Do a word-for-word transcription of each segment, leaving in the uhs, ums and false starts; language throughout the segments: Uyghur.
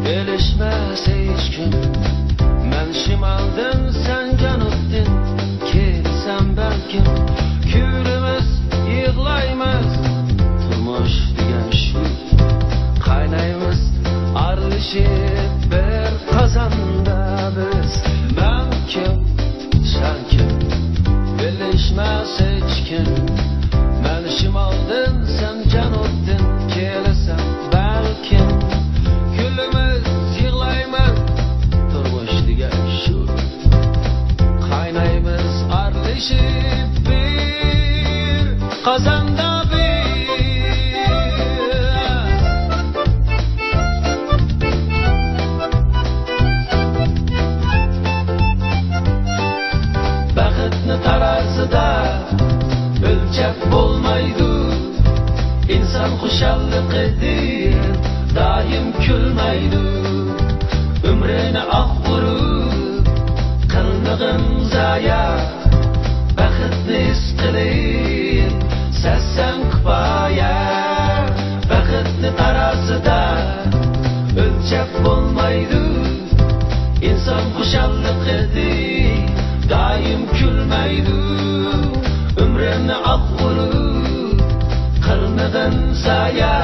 بىلىشمەس ھېچكىم، مەن شىمالدىن، سەن جەنۇبتىن، كېلىسەم بەلكىم، كۈلىمىز، يىغلايمىز، تۇرمۇش دېگەن شۇ، قاينايمىز، ئارىلىشىپ بىر قازاندا بىز، مەن كىم؟ سەن كىم؟ بىلىشمەس ھېچكىم. مەن شىمالدىن، سەن جەنۇبتىن، كېلىسەن بەلكىم. كۈلىمىز، يىغلايمىز، تۇرمۇش دېگەن شۇ. قاينايمىز ئارىلىشىپ بىر قازاندا بىز. بەختنى تارازىدا ئۆلچەپ بولمايدۇ. ئىنسان خۇشاللىقىدىن دائىم كۈلمەيدۇ. ئۆمرىنى ئاق ئۇرۇپ قىلمىغىن زايا. بەختنى ھېس قىلىپ سەزسەڭ كۇپايە. بەختنى تارازىدا ئۆلچەپ بولمايدۇ. ئىنسان خۇشاللىقىدى دائىم كۈلمەيدۇ. ئۆمرۈمنى ئاق ئۇرۇپ قىلمىغىن زايا.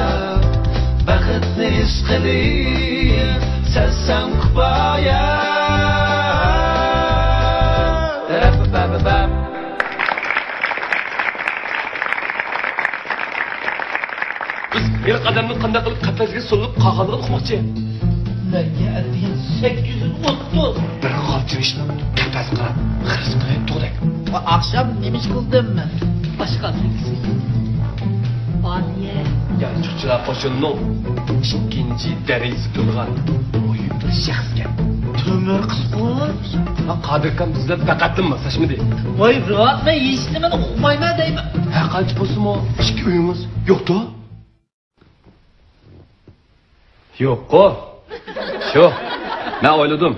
بەختنى ھېس قىلىپ سەزسەڭ كۇپايە. بىز ھېلىقى ئادەمنىڭ قانداق قىلىپ قەپەسكە سولىنىپ قالغانلىقىنى ئۇقماقچى. لەڭگە ئەتىگەن سەككىز يۈز ئوتتۇز. بىر غالچىرىشنىڭ قەپەسكە قاراپ خىرىس قىلىپ تۇردەك. ئاخشام نېمە ئىش قىلدىم مەن؟ باشقا نېمىسى؟ بالىيە. يانچۇقچىلار قوشۇنىنىڭ ئىككىنچى دەرىجىسى تۇرغان مۇھىم بىر شەخسكەن. تۆمۈر قىسقۇ. ھا، قادىركام بىز بىلەن پەقەتلا ماسلاشمىدى. ۋاي، رات، مەن ھېچنېمىنى ئۇقمايمەن دەيمەن. ھەر قانچە بولسىمۇ، ئىككى ئۆيىڭىز يوقتۇ؟ يوققۇ. شۇ، مەن ئويلىدىم.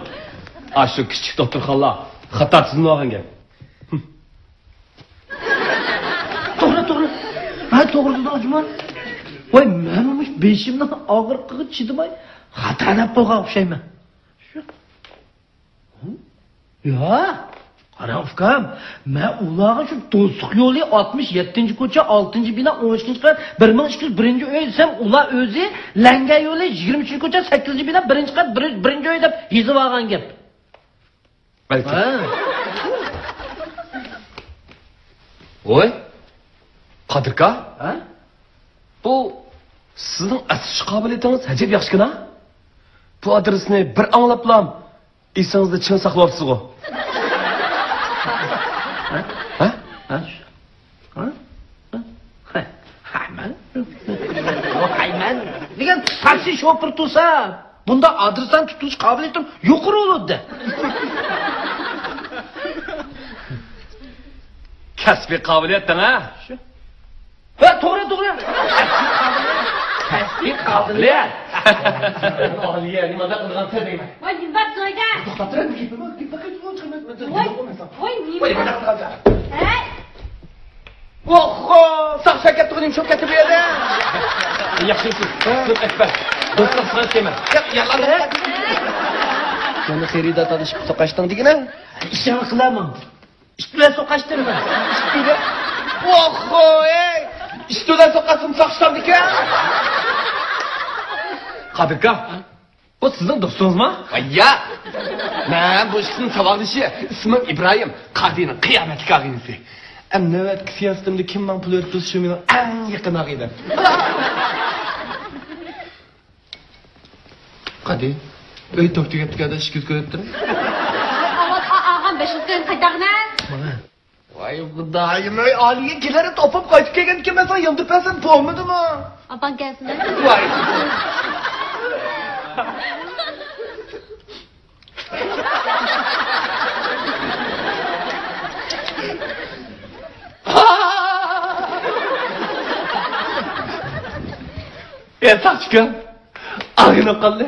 ئاشۇ كىچىك دوختۇرخانىلار خاتا تىزىملىۋالغان گەپ. توغرا، توغرا. ھە، توغرا دېدىڭ، ئاجۇمان. ۋاي، مەنمۇ مۇشۇ بېشىمنىڭ ئاغرىقىغا چىدىماي خاتا دەپ قويغان ئوخشايمەن. شۇ. يا، قاراڭ ئۇكام، مەن ئۇلارغا شۇ دوستلۇق يولى ئاتمىش يەتتىنچى كوچا، ئالتىنچى بىنا، ئون ئىككىنچى قات، بىر مىڭ ئىككى يۈز بىرىنچى ئۆي دېسەم، ئۇلار ئۆزى لەڭگە يولى يىگىرمە ئۈچىنچى كوچا، سەككىزىنچى بىنا، بىرىنچى قات، بىر-، بىرىنچى ئۆي دەپ يېزىۋالغان گەپ. بەلكىم. ھە. ۋوي، قادىركا. ھە؟ بۇ سىزنىڭ ئەس تۇتۇش قابىلىيىتىڭىز ئەجەب ياخشىكەن-ھە؟ بۇ ئادرېسنى بىر ئاڭلاپلا ئېسىڭىزدە چىڭ ساقلاۋاپسىزغۇ؟ ھە؟ ھە؟ ھە؟ ھە؟ ھەيمەن. ھەيمەن دېگەن تاكسى شوپۇرى تۇرسا، بۇنداق ئادرېسلارنى تۇتۇش قابىلىيىتىم يۇقىرى بولىدۇ. كەسپىي قابىلىيەت دەڭ، ھە؟ شۇ. ھە، توغرا، توغرا. كەسپىي قابىلىيەت. ئالىيە، نېمانداق قىلغان سەن دەيمەن. ۋاي، نېمە بار جايدا؟ توختاپ تۇر، ئەمدى گېپىم بار، گېپىم بار، گېپىم بار، گېپىم بار. ۋاي، ۋاي، نېمە؟ ۋاي، نېمە قىلغان سەن؟ ھەي. ئوخو، ساق شاكەت تۇغۇن، يۇمشاپ كەتتى بۇ يەردە. ياخشى، ياخشى. سىز ئەكبەر. دوستلۇق سىڭىپ كەلمە. ياق، يالغان. يەنە خېرىدار تالىشىپ سوقاشتىڭ دېگىنە. ئىشىڭنى قىلامەن. ئىت بىلەن سوقاشتىمەن. ئىت بىلەن؟ ئوخو، ئەي! ئىت بىلەن سوقاشتىم، ساقچىلاردىكى. قادىركا، بۇ سىزنىڭ دوستىڭىزمۇ؟ ۋاي ياق! مەن بۇ ئىككىسىنىڭ ساۋاقدىشى، ئىسمىم ئىبراھىم، قادىنىڭ قىيامەتلىك ئاغىنىسى. ئەمدى نۆۋەتتىكى سىياسىتىمدە كىم ماڭا پۇل بېرىپ تۇرسا، شۇ مېنىڭ ئەڭ يېقىن ئاغىنەم. قادى، ئۆي توك تۈگەپتىكەن، ئىككى يۈز كۆرۈپتىم. ئاۋۋال ئا-، ئاغام بەش يۈز كۆرۈپ قايتاغىنە. ماڭا. ۋاي خۇدايىم، ئۆي ئالىيە كېلەر توپۇپ قايتىپ كەلگەنكەن، مەن ساڭا ياندۇرۇپ بەرسەم بولمىدىمۇ؟ ئاپاڭ كەلسىنە. ۋاي. ئە، ساقچىكىم. ئاغىنىم قالدى.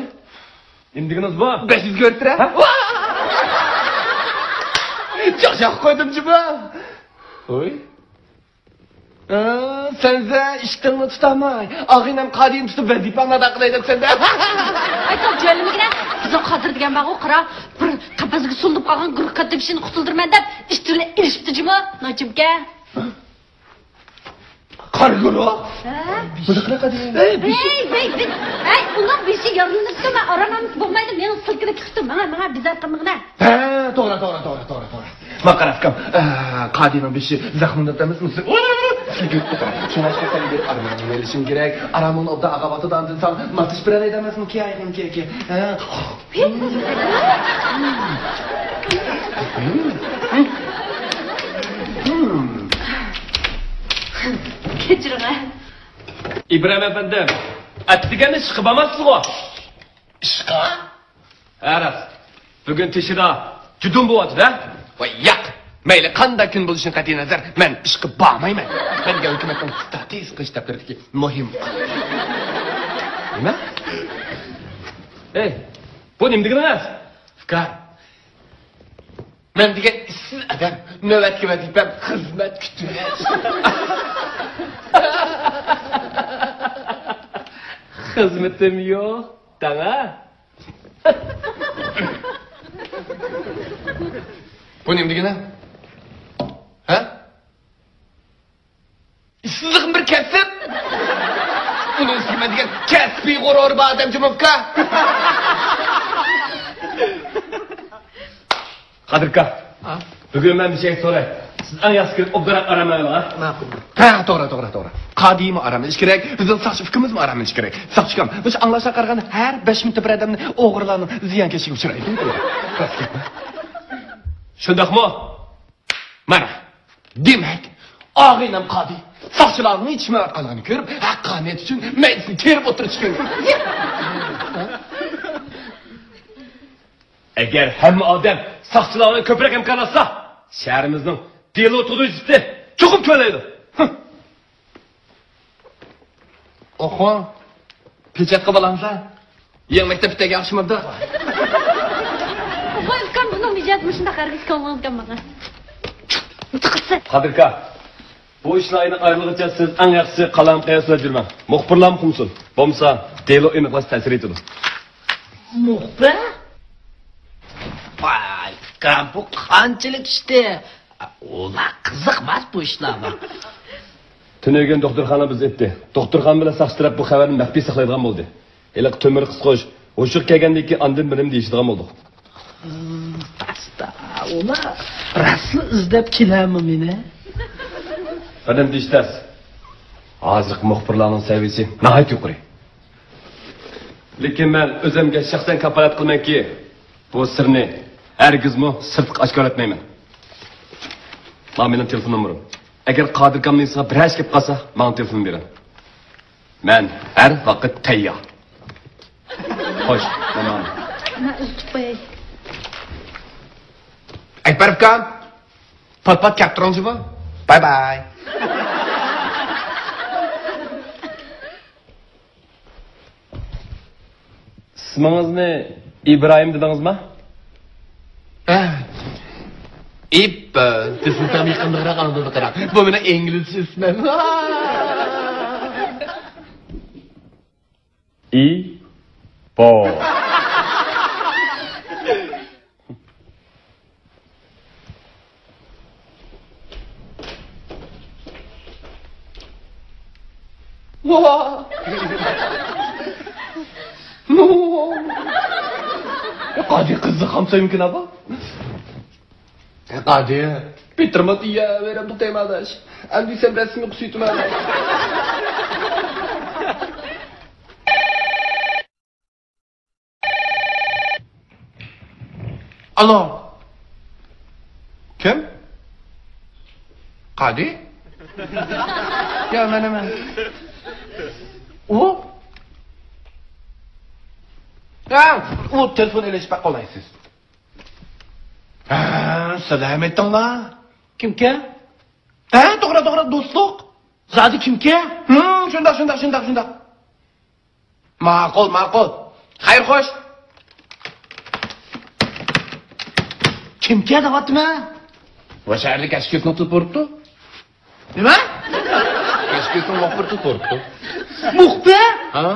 نېمە دېگىنىڭىز بۇ؟ بەش يۈز كۆرۈپتۇ-ھە؟ ھە؟ چاقچاق قويدۇم جۇمۇ. ھوي. ھە، سەنسە ئىشتىنىڭنى تۇتالماي، ئاغىنەم قادىيىنى تۇتۇپ ۋەزىپەڭنى ئادا قىلاي دەپسەن-دە. ئايتام جۆلىمىگىنە، بىزنىڭ قادىر دېگەن بارغۇ، قارا، بىر قەپەسكە سولىنىپ قالغان گۈركاتتىم شىنى قۇتۇلدۇرىمەن دەپ ئىشتىنىنى ئېلىشىپتۇ جۇمۇ، ناچىمكە. قارا گۇرۇ. ھە؟ بۇنى قاراق قادىيىم. ھەي، ھەي، ھەي، ھەي، ئۇنىڭ بېشى يارىلىنىپتۇ، مەن ئارام ئالمىسا بولمايدۇ، مېنىڭ سىلكىنىپ كېتىپتۇ، ماڭا، ماڭا بىزار قىلمىغىنە. ھە، توغرا، توغرا، توغرا، توغرا، توغرا. ماقارافكام، ئە، قادىنىڭ بېشى زەخىملىنىپ ئەمەسمۇ؟ شۇڭلاشقا سەن بىر ئارامىڭنى ئېلىشىڭ كېرەك. ئارامىڭنى ئوبدان ئاغاۋاتىدۇ، ئاندىن ساڭا ماساژ بېرەلەيدۇ ئەمەسمۇ؟ كېيىن، كېيىن، كېيىن. ھە. كەچۈرۈڭ، ھە. ئىبراھىم ئەپەندىم، ئەتىگەن ئىشقا بارماسسىزغۇ؟ ئىشقا؟ ھە، راست. بۈگۈن تىشىدا جۇدۇن بولۇۋاتىدۇ-ھە؟ ۋاي، ياق. مەيلى قانداق كۈن بولۇشىدىن قەتئىينەزەر، مەن ئىشقا بارمايمەن. مەن دېگەن ھۆكۈمەتنىڭ ستراتېگىيە قىلىش دەپتىرىدىكى مۇھىم. نېمە؟ ئەي، بۇ نېمە دېگىنىڭىز؟ ئۇكا، مەن دېگەن ئىشسىز ئادەم، نۆۋەتتىكى ۋەزىپەم خىزمەت كۈتۈش. خىزمىتىم يوق دەڭە. بۇ نېمە دېگىنى؟ ھە؟ ئىشسىزلىقىم بىر كەتسۇن. ئۇنىڭ ئۈستىگە مەن دېگەن كەسپىي غۇرۇرى بار ئادەم جۇمۇ ئۇكا. قادىر ئۇكا، ھە؟ بۈگۈن مەن بىر شەرت سوراي. سىز ئەڭ ياخشى كۆرۈپ ئوبدانراق ئارام ئېلىڭ، ھە؟ ماقۇل. ھە، توغرا، توغرا، توغرا. قادىيمۇ ئارام ئېلىش كېرەك، بىزنىڭ ساقچى ئۇكىمىزمۇ ئارام ئېلىش كېرەك. ساقچى ئۇكام، مۇشۇ ئاڭلاشقا قارىغاندا ھەر بەش مىنۇتتا بىر ئادەمنى ئوغرىلارنىڭ زىيانكەشلىكىگە ئۇچرايدۇ. راست گەپمۇ؟ شۇنداقمۇ؟ مانا، دېمەك، ئاغىنەم قادى ساقچىلارنىڭ يېتىشمەيۋاتقانلىقىنى كۆرۈپ، ھەققانىيەت ئۈچۈن مەيدىسىنى كېرىپ ئوتتۇرىغا چىقىرىدۇ. ئەگەر ھەممە ئادەم ساقچىلار بىلەن كۆپرەك ھەمكارلاشسا، شەھىرىمىزنىڭ دېلو تۇتۇش نىسبىتى چوقۇم تۆۋەنلەيدۇ. ھە. ئوخۇ، پېچەتقا بالامسا؟ يېڭى مەكتەپ پۈتتەك ياخشىمىدى؟ ۋاي ئۇكام، بۇنىڭ مىجەزى مۇشۇنداق، ھەرگىز كۆڭلىڭىزگە ئالمىغان. قادىر ئاكا، بۇ ئىشنى ئاينىڭ ئايرىلغىچە سىز ئەڭ ياخشىسى قالام قەغەز سۈرەپ يۈرمەڭ. مۇخبىرلارمۇ ئۇقمىسۇن. بولمىسا دېلو ئېنىقلاش تەسىر يېتىدۇ. مۇخبىر؟ ۋاي ئۇكام، بۇ قانچىلىك ئىشتى؟ ئۇلار قىزىقماس بۇ ئىشلارغا. تۈنۈگۈن دوختۇرخانا بىز ئېيتتى. دوختۇرخانا بىلەن ساقچى تەرەپ بۇ خەۋەرنى مەخپىي ساقلايدىغان بولدى. ھېلىقى تۆمۈر قىسقۇچ ھوشىغا كەلگەندىن كېيىن ئاندىن بىرنېمە دېيىشىدىغان بولدۇق. ئاستا، ئۇلار راستلا ئىزدەپ كېلەرمۇ مېنى؟ بىرنېمە دېيىش تەس. ھازىرقى مۇخبىرلارنىڭ سەۋىيىسى ناھايىتى يۇقىرى. لېكىن مەن ئۆزۈمگە شەخسەن كاپالەت قىلىمەنكى، بۇ سىرنى ھەرگىزمۇ سىرتقا ئاشكارىلاتمايمەن. مانا مېنىڭ تېلېفون نومۇرۇم. ئەگەر قادىر ئاكامنىڭ ئېسىغا بىرەر ئىش كېلىپ قالسا، ماڭا تېلېفون بېرىڭ. مەن ھەر ۋاقىت تەييار. خوش، مانا. مەن ئۇزىتىپ قوياي. ئەكبەر ئۇكام، پات-پات كەپ تۇرۇڭ جۇمۇ. باي باي. ئىسمىڭىزنى ئىبراھىم دېدىڭىزما؟ ھە. ئىپ، ئە، دېسىڭىز تېخىمۇ يېقىملىقراق ئاڭلىنىدۇ قاراڭ. بۇ مېنىڭ ئىنگلىزچە ئىسمىم. ئىپو. ۋا! قادى قىزىق خامسايمىكىن ئابا؟ قادى، بىتىرماس ئىيە، ۋەيرەمدۇق دەيمەن ئاداش. ئەمدى سەن رەسمىي قۇسۇيتىمەن. ئالو. كىم؟ قادى؟ يا، مەن، مەن. ئۇ؟ ھە، ئۇ تېلېفون ئېلىش بەك قولايسىز. ھە، سالام ئېيتىڭلار. كىمكەن؟ ھە، توغرا، توغرا، دوستلۇق. زادى كىمكەن؟ ھىم، شۇنداق، شۇنداق، شۇنداق، شۇنداق. ماقۇل، ماقۇل. خەير، خوش. كىمكەن دەۋاتىمەن. ۋە شەھەردىكى ئەسكىرتنى تۇتۇپ بۇرۇپتۇ. نېمە؟ ئىككىسىنىڭ مۇخبىرى تۇتۇپ بېرىپتۇ. مۇخبىر؟ ھە؟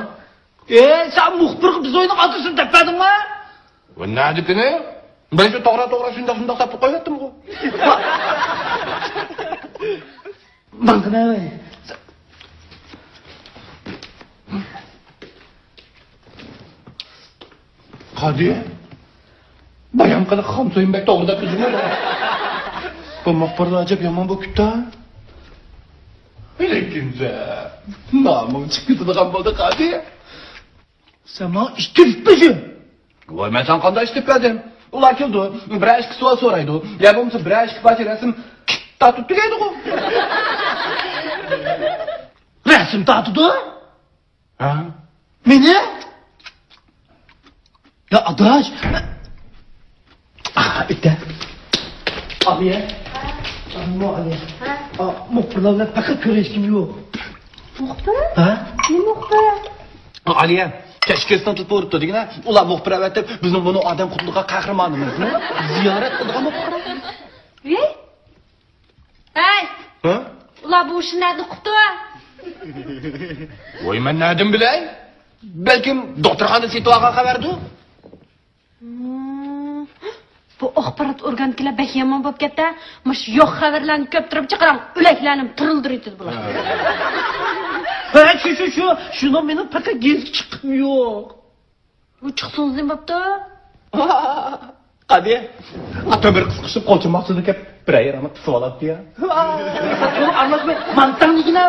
ئەي، سەن مۇخبىرغا بىز ئوينىغان ئاتىسىنى دەپ بەردىڭمۇ؟ ۋە نەدىكىنى؟ بىر شۇ توغرا توغرا شۇنداق شۇنداق دەپ قويۇۋەتتىمغۇ. ماڭغىنا. قادى، بايام قىلىق خام سۆيۈم بەك توغرا دەپ ئۆزۈڭ. بۇ مۇخبىرلار ئەجەب يامان بولۇپ كېتىپتۇ. لېكىن نامىڭ چىقىپ كېتىدىغان بولدى، قادى. سەن ماڭا ئىش تېپىپ بەرگىن. ۋاي، مەن ساڭا قانداق ئىش تېپىپ بەردىم؟ ئۇلار كېلىدۇ، بىرەر ئىككى سوئال سورايدۇ. يا بولمىسا بىرەر ئىككى پارچە رەسىم تارتىپ تۈگەيدىغۇ. رەسىم تارتىدۇ؟ ھە؟ مېنى؟ يا ئاداش، مەن ئاھ، ئۆتە. ئالىيە. جانىمۇ ئالىيە. ھە؟ ئا، مۇخبىرلار بىلەن پەقەت كۆرۈشكۈم يوق. مۇخبىر؟ ھە؟ نېمە مۇخبىر؟ ئالىيە، كەچكە ئىسنىڭ تۇتۇپ ئۇرۇپتۇ دېگىنە، ئۇلار مۇخبىر ئەۋەتىپ، بىزنىڭ بۇنى ئادەم قۇتۇلغان قەھرىمانىمىزنى زىيارەت قىلىدىغان مۇخبىر. ھەي؟ ھە؟ ئۇلار بۇ ئىشنى نەدىن ئۇقۇپتۇ؟ ۋاي، مەن نەدىن بىلەي؟ بەلكىم دوختۇرخانىدا سېتىۋالغان خەۋەردۇ؟ ھىم، بۇ ئاخبارات ئورگانىكىلار بەك يامان بولۇپ كەتتى. مۇشۇ يوق خەۋەرلەرنى كۆپتۈرۈپ چىقىراڭ، ئۆلەكلەرنى تىرىلدىرىۋېتىدۇ بۇلار. ھە، شۇ، شۇ، شۇ. شۇنىڭ مېنىڭ پەقەت گېزىت چىققىنىم يوق. بۇ چىقسىڭىز نېمە بوپتۇ؟ قادى، ئا، تۆمۈر قىسقىشىپ قولچىماقچىدا كەپ بىرەر يېرىڭنى قىسىۋالاتتى يا. ئارىلاشماي مانتاڭ دېگىنە.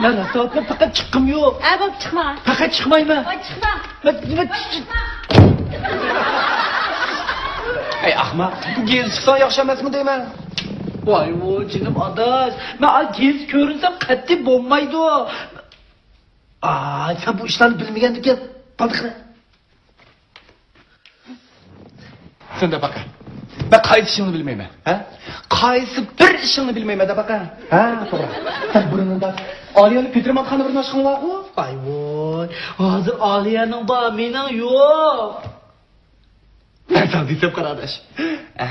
مەن راستاۋاتىمەن، پەقەت چىققۇم يوق. ھە، بوپتۇ، چىقما. پەقەت چىقمايمەن. ۋاي، چىقما. مەن، مەن، ئەي ئەخمەق، گېزىت چىقسا ياخشى ئەمەسمۇ دەيمەن. ۋاي، ۋو، جېنىم ئاداش، مەن ئا گېزىت كۆرۈنسەم قەتئىي بولمايدۇ. ئاي، سەن بۇ ئىشلارنى بىلمىگەندىكىن، بالدىقىنى. سەن دەپ باقە. مەن قايسى ئىشىڭنى بىلمەيمەن، ھە؟ قايسى بىر ئىشىڭنى بىلمەيمەن دەپ باقە. ھە، توغرا. سەن بۇرۇندا ئالىيەنى پېتىرمانخانا بىر ناشقىڭ بارغۇ؟ ئاي ۋوي، ھازىر ئالىيەنىڭ بار، مېنىڭ يوق. مەن ساڭا دېسەم قارا ئاداش. ئە،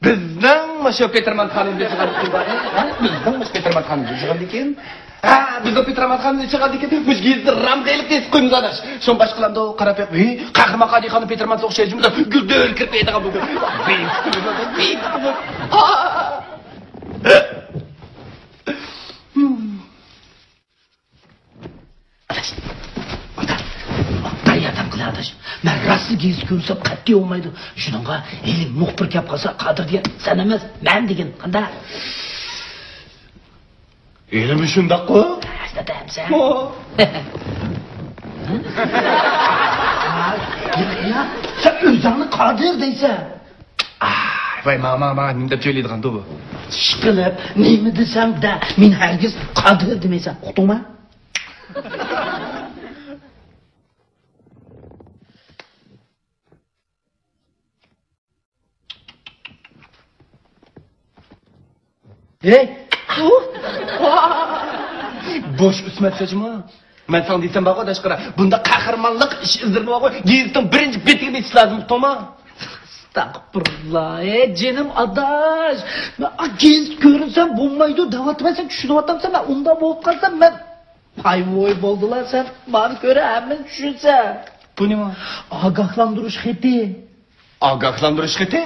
بىزنىڭ مۇشۇ پېتىرمانخانىمىزدا چىققاندىكىن بار، ھە؟ بىزنىڭ مۇشۇ پېتىرمانخانىمىزدا چىققاندىكىن. ھە، بىزنىڭ پېتىرمانخانىمىزدا چىققاندىكىن مۇشۇ گېزىتنى رامكا ئېلىپ بېسىپ قويىمىز ئاداش. شۇڭا باشقىلارمۇ قاراپ بېقىپ، ھېي، قەھرىمان قادىخاننىڭ پېتىرمانخانىسىغا ئوخشايدۇ، دەپ گۈلدۈر كىرىپ كېتىدىغان بولدى. بېسىپ قويىمىز ئاداش، بېسىپ قويىمىز. ئا! ئاداش، ئاتا، ئاتا ياردەم قىل ئاداش. مەن راستلا گېزىت كۆرسەم قەتئىي بولمايدۇ. شۇنىڭغا ھېلى مۇخبىر كەپ قالسا، قادىر دېگەن سەن ئەمەس، مەن دېگىن. قانداق؟ ھېلىمۇ شۇنداققۇ؟ ئەسلىدە ئەمسە. يا، يا، سەن ئۆزۈڭنى قادىر دەيسەن. ئاھ، ۋاي، ماڭا، ماڭا، ماڭا نېمە دەپ سۆيلەيدىغاندۇ بۇ؟ ئىشقىلىپ، نېمە دېسەڭ دە، مېنى ھەرگىز قادىر دېمەيسەن، ئۇقتۇڭما؟ ھەي! بوش ئىسمەت ساچما. مەن ساڭا دېسەم بارغۇ، ئاداش، قارا. بۇنداق قەھرىمانلىق ئىش ئىزلىرىمۇ بارغۇ، گېزىتنىڭ بىرىنچى بېتىگە ئېچىش لازىم، ئۇقتۇڭما؟ ئەستەغپۇرۇللا، ھەي، جېنىم ئاداش. مەن ئا گېزىت كۆرسەم بولمايدۇ دەۋاتىمەن، سەن چۈشىنىۋاتامسەن؟ مەن ئۇنداق بولۇپ قالسام، مەن، ھاي ۋوي، بولدىلا، سەن ماڭا كۆرە ھەممىنى چۈشىنىسەن. بۇ نېمە؟ ئاگاھلاندۇرۇش خېتى. ئاگاھلاندۇرۇش خېتى؟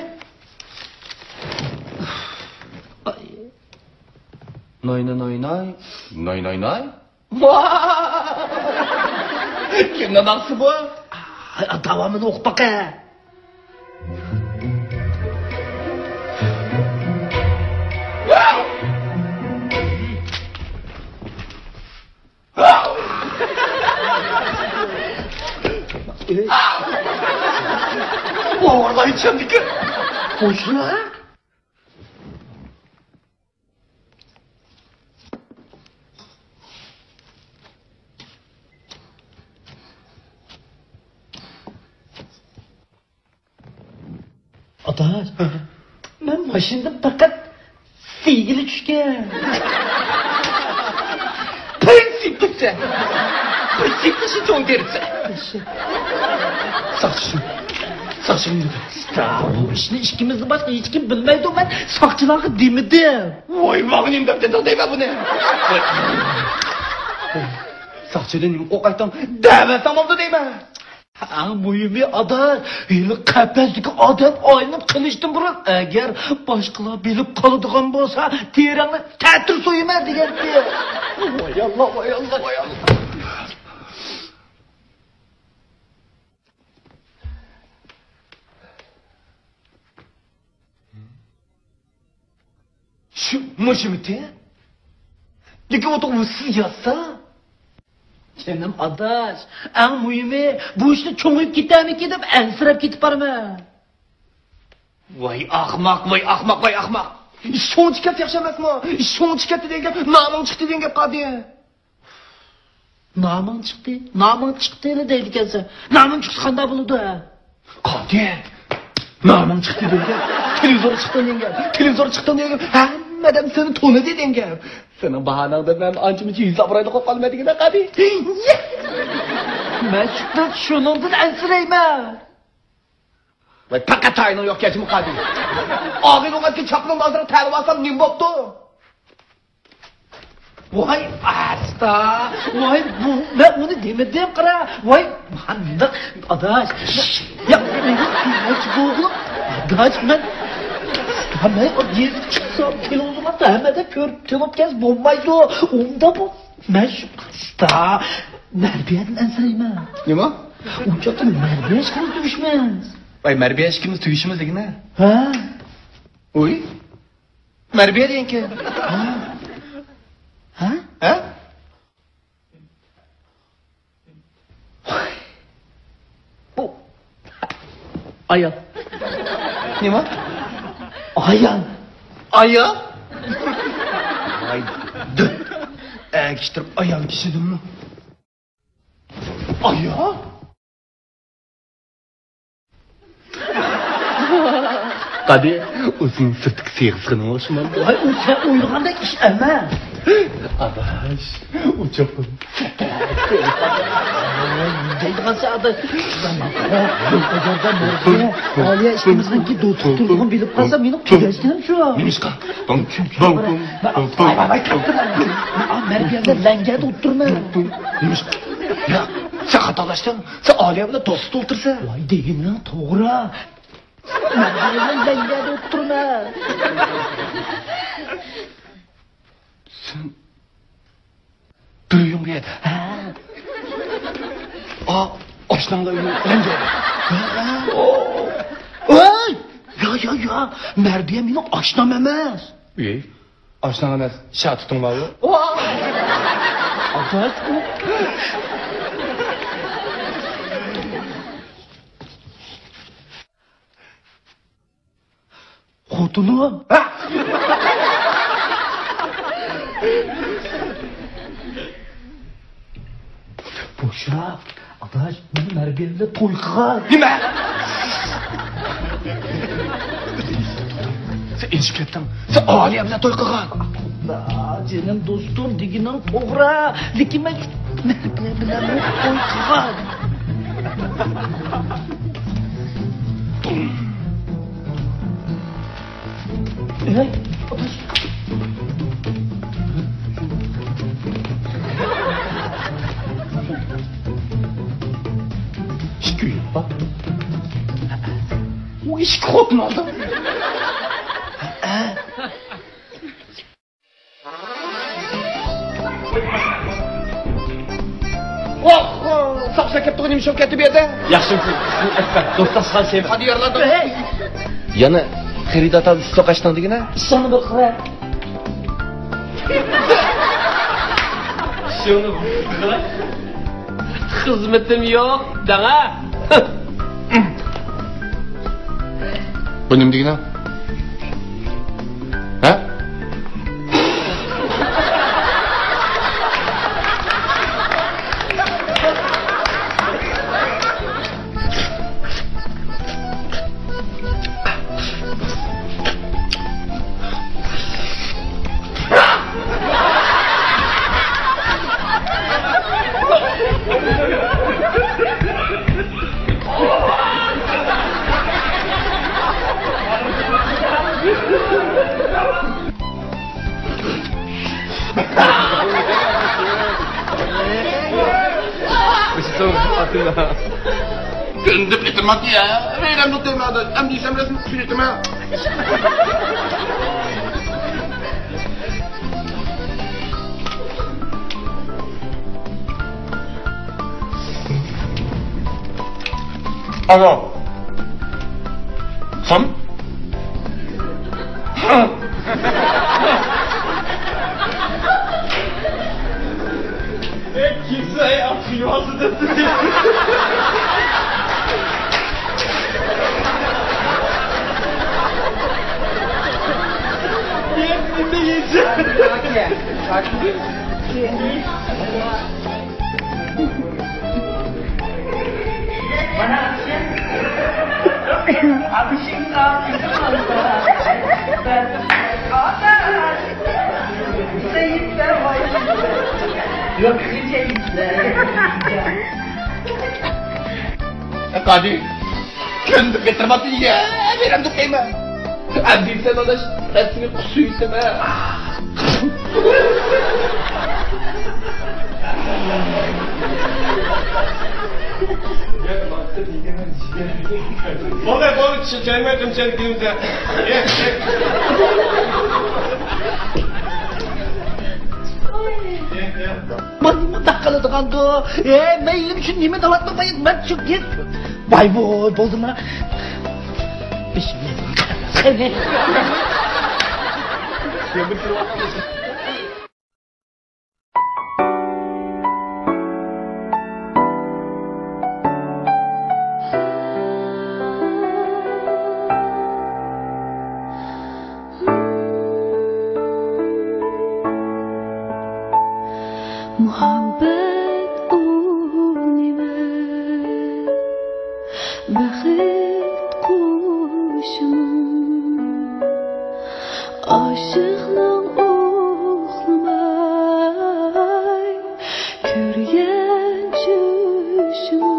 ناي، ناي، ناي، ناي. ناي، ناي، ناي. كىمنىڭ ناخشىسى بۇ؟ داۋامىنى ئوقۇپ باقە. ئوغرىلار يېتىشەمدىكىن. قوشنا. ئاتا، مەن ماشىنىدىن پەقەت سىگىلى چۈشكەن. پرىنسىپ تۈگسە، پرىنسىپ تۈگسە چوڭ تېرىسە. ساقچى. ساقچىغا دېدىم. ئۇستا، بۇ ئىشنى ئىككىمىزدىن باشقا ھېچكىم بىلمەيدۇ، مەن ساقچىلارغا دېمىدىم. ۋاي، ماڭا نېمە دەپ دېدىڭ دەيمەن بۇنى. ساقچىدىن نېمە قورقايتتىڭ؟ دەۋەرسەڭ بولدى دەيمەن. ئەڭ مۇھىمى، ئادا، ھېلى قەپەستىكى ئادەم ئايلىنىپ قېلىشتىن بۇرۇن، ئەگەر باشقىلار بىلىپ قالىدىغان بولسا، تېرەڭنى تەتۈر سويىمەن دېگەنتى. ۋاي ئاللا، ۋاي ئاللا، ۋاي ئاللا. شۇ، مۇشۇمىكى؟ لېكىن ئۇ توغرا سىز يازسا. جېنىم ئاداش، ئەڭ مۇھىمى، بۇ ئىشتا چوڭىيىپ كېتەرمىكىن دەپ ئەنسىرەپ كېتىپ بارىمەن. ۋاي ئاخماق، ۋاي ئاخماق، ۋاي ئاخماق! شۇنچە كەتتى ياخشى ئەمەسمۇ؟ شۇنچە كەتتى دېگەن گەپ، نامىڭ چىقتى دېگەن گەپ قالدى. نامىڭ چىقتى، نامىڭ چىقتى دەيدىكەنسەن. نامىڭ چىقسا قانداق بولىدۇ، ھە؟ قانداق؟ نامىڭ چىقتى دېگەن گەپ، تېلېۋىزور چىقتى دېگەن گەپ، تېلېۋىزور چىقتى دېگەن گەپ، ھەممە ئادەم سېنى تونۇدى دېگەن گەپ. سېنىڭ باھانەڭدىن مەن ئانچە-مۇنچە يۈز ئابرۇيلۇق بولۇپ قالىمەن دېگىنە قادى. مەن شۇنداق شۇنىڭدىن ئەنسىرەيمەن. ۋاي، پەقەت تايىنىڭ يوق گەپمۇ قادى. ئاغىنىڭ ئەتكەن چاپىنىڭنى ئازراق تەۋە ئالسام نېمە بوپتۇ؟ ۋاي ئاستا، ۋاي بۇ، مەن ئۇنى دېمىدىم قارا. ۋاي مانداق ئاداش. يا، مېنى كۆرمەكچى بولغۇ. ئاداش، مەن، مەن يېزىپ چىقسام تېلېۋىزورلاردا ھەممىدە كۆرۈپ تېلېپ كەلسە بولمايدۇ. ئۇنداق بۇ، مەن شۇ ئاستا. مەربىيەدىن ئەنسىرەيمەن. نېمە؟ ئۇنچە مەربىيە ئىككىمىز تۈگۈشىمىز. ۋاي مەربىيە ئىككىمىز تۈگۈشىمىز دېگىنە. ھە؟ ئۇي. مەربىيە دېگەنكى. ھە؟ ھە؟ ھە؟ بۇ ئايال. نېمە؟ ئايال. ئايال؟ ۋاي، دۆت. ئەگىشتۈرۈپ ئايال كىشىدىنمۇ. ئايال؟ قادى، ئۇزۇن سىرتقى سىيغىسىغىنىڭ ئوخشىمامدۇ؟ ۋاي، ئۇ سەن ئويلىغاندەك ئىش ئەمەس. ئاداش، ئۇ چوقۇم دەيدىغانسەن ئاداش. ئالىيە ئىككىمىزنىڭكى دوستلۇق تۇرغىنىنى بىلىپ قالسا، مېنىڭ تۈگەشكىنىم شۇ. نېمىشقا؟ ۋاي، ۋاي، ۋاي، كەتتىم. مەن مەربىيەدە لەڭگەدە ئولتۇرىمەن. نېمىشقا؟ ياق، سەن خاتالاشتىڭ. سەن ئالىيە بىلەن دوستلۇقتا ئولتۇرىسەن. ۋاي، دېگىنىڭ توغرا. مەن بىلەن لەڭگەدە ئولتۇرىمەن. سەن بىر ئۆيۈڭ بۇ يەردە؟ ھە. ئا، ئاشناڭلار ئۆيى لەڭگەدە. ھە. ۋاي! يا، يا، يا. مەربىيە مېنىڭ ئاشنام ئەمەس. ئەي، ئاشناڭ ئەمەس، شاتۇتۇڭ بارغۇ. خوتۇنۇم. بوشراق، ئاداش، مېنى مەربىيە بىلەن توي قىلغان. نېمە؟ سەن ئېشىپ كەتتىڭ. سەن ئالىيە بىلەن توي قىلغان. جېنىم دوستۇم، دېگىنىڭ توغرا. لېكىن مەن مەربىيە بىلەن توي قىلغان. ھەي، ئاداش. ئىككى ئۆيۈڭ بار. ئۇ ئىككى خوتۇن ئالدىڭ. ۋاھ، ساقچىلار كەپتىغۇ، نېمە شۇ كەتتى بۇ يەردە؟ ياخشىمۇ؟ ئەكبەر، دوستلاشقان شەيمە. قادى يارىلاردىن. يەنە خېرىدار تاۋۇش سوقاشتىڭ دېگىنە؟ ئىشىڭنى بىر قىلە. ئىشىڭنى بىر قىلە. خىزمىتىم يوق دەڭە. بۇ نېمە دېگىنە؟ ھە؟ كۆندۈپ ئېتىرماقتا يا. ۋەيران نۇقتىما ئاداش. ئەمدى دېسەم رەسمىي سۈرىتىمە. ئالو. كىم؟ ئەي، كىمسە، ئەي، ئاچ يۇۋالدى دەپ. قادى، كۆندۈپ ئېتىرماقتا يا، بېرەمدۇق دەيمەن. ئەمدى سەن ئاداش، مەن سېنى قۇسۇيسەن ھە. بولدى، بولدى، چۈشەنمەي قىلمىسەن كۈنىمىزدە. مانا مۇنداق قىلىدىغاندۇ. ئەي، مەيلىم شۇ نېمە دەۋاتما بايىت، مەن شۇ گەپ. بايبوي، بولدىما؟ بېشىمنى. مۇھەببەت ئۇ نېمە؟ بەخت قۇشىمۇ؟ ئاشىقنىڭ ئۇخلىماي كۆرگەن چۈشىمۇ؟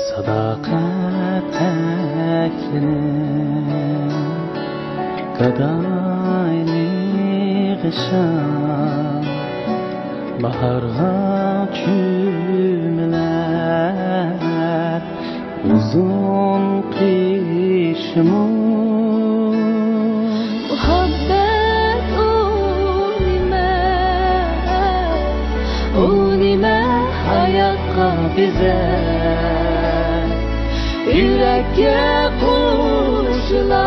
ساداقەت ئەكلىنىپ گادايلىق شام، باھارغا چۆمۈلەر ئۇزۇن قېشىمۇ. مۇھەببەت ئۇ نېمە؟ ئۇ نېمە ھاياتقا بېزەر، يۈرەككە قوشۇلار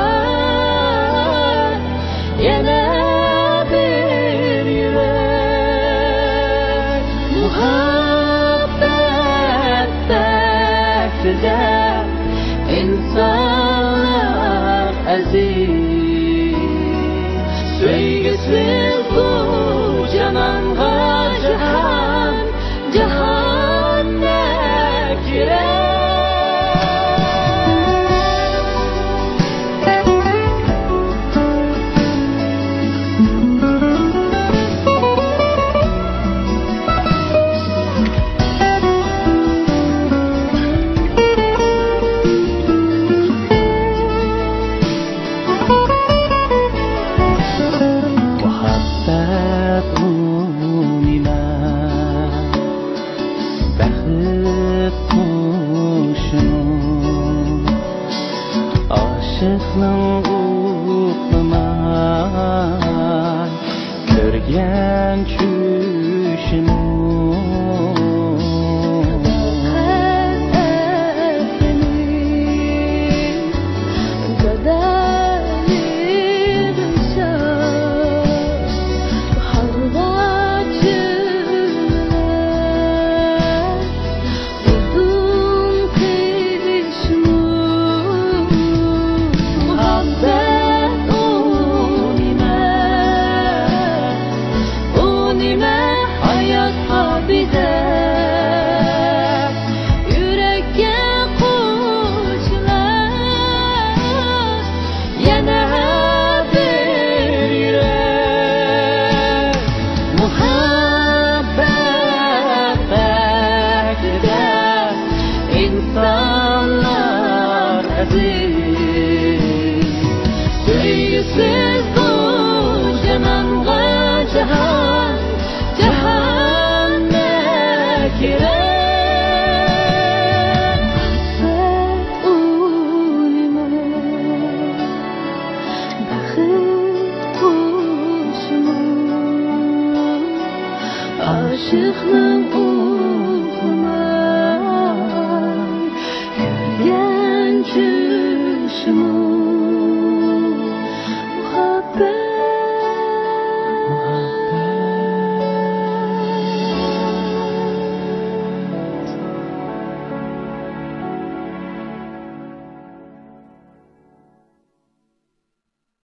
يەنە بىر يۈرەك؟ مۇھەببەت بەختىدە ئىنسانلار ئەزىز، سۆيگۈسىز بۇ جانانغا جاھان، جاھان نەكىرە. مۇھەببەت ئۇ نېمە؟ بەخت قۇشىمۇ؟ ئاشىقنىڭ ئۇخلىماي كۆرگەن چۈشىمۇ؟ ئىشقنىڭ ئوقىماي كۆرگەن چۈشىمۇ